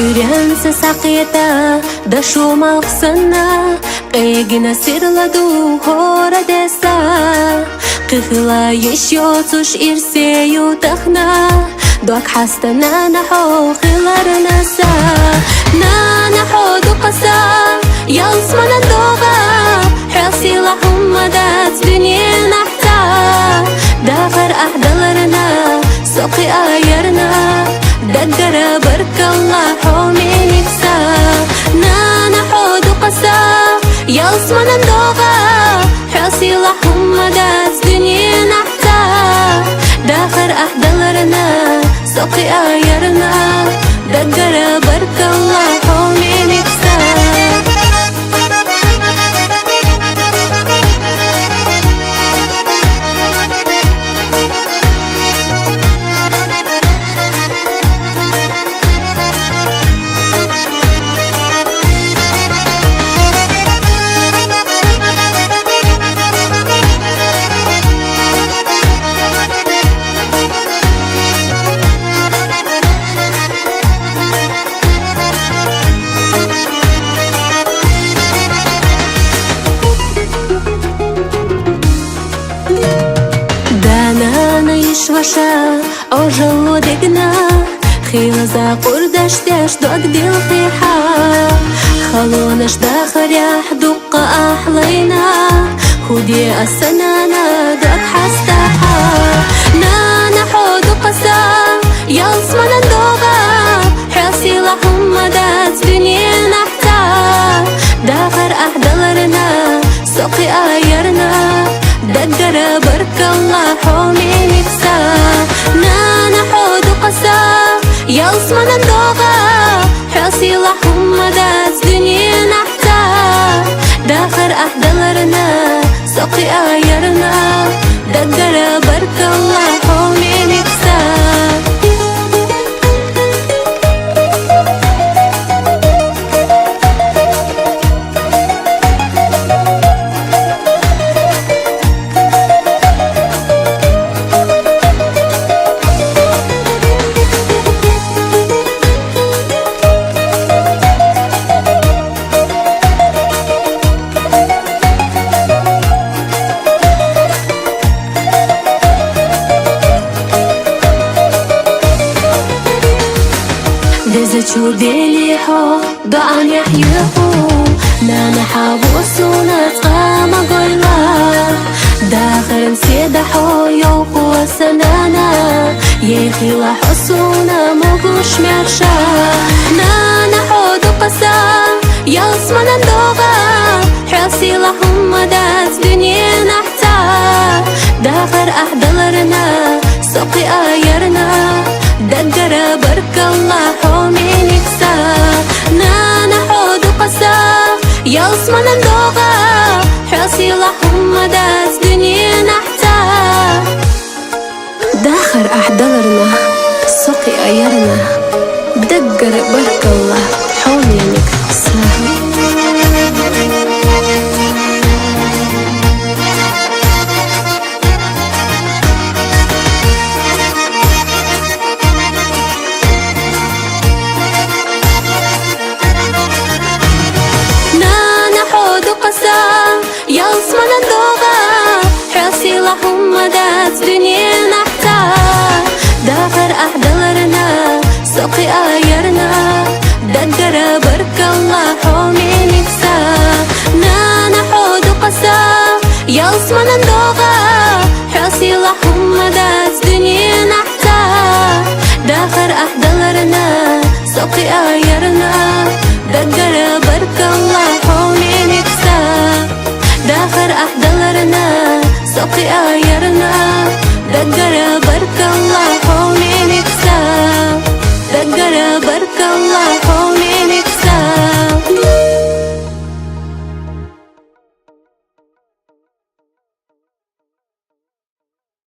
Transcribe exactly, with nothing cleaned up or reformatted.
Урьян сасакъета дашо малхсана, къегина сирладу хора деса. Къихила ешё цуш ирсею тахна, дог хьаста нана хьо хиларнаса. Нана хьо дукъаса, ялсманан догъа, хьо сила хьумадац дуьненахь. Дахар ахӀдаларна, сокъи аярна, даггара баркалла хьо менихса. Нана хьо дукъаса, ялсманан догъа, хьо сила хьумадац дуьненахьца. Дахар ахӀдаларна, сокъи аярна, даггара баркалла хьо менихса. Данана иш ваша, ожалло дегна, хила за къурдаш деш дог дилхъи хьа. Халонаш дахаряхь дуккха ахлайна, хӀуде асанана дог хьастахьа. Нана хьо дукъаса, ялсманан догъа, хьо сила хьумадац дуьненахь. Дахар ахӀдаларна, сокъи аярна, даггара баркалла хьо менихса. Нана хьо дукъаса, ялсманан догъа, хьо сила хьумадац дуьненахьца. Дахар ахӀдаларна, сокъи аярна, даггара баркалла хьо менихса. Дезачу дели хьо, дуьньяхь юху, нана хьаву суна цкъа ма гойла. Дахаран седа хьо йоху санана, ехила хьо суна могуш мярша. Нана хьо дукъаса, ялсманан догъа, хьо сила хьумадац дуьненахь. Дахар ахӀдаларна, сокъи аярна, даггара баркалла хьо менихса. Нана хьо дукъаса, ялсманан догъа, хьо сила хьумадац дуьненахьца. Дахар ахӀдаларна, сокъи аярна, даггара баркалла хьо менихса. Нана хьо дукъаса, ялсманан догъа, хьо сила хьумадац дуьненахьца. Дахар ахӀдаларна, сокъи аярна, даггара баркалла хьо менихса. Нана хьо дукъаса, ялсманан догъа, хьо сила хьумадац дуьненахьца. Дахар ахӀдаларна, сокъи аярна, Даггара баркалла хьо, Меникса, дахар ахӀдаларна, сохъи аярна. Даггара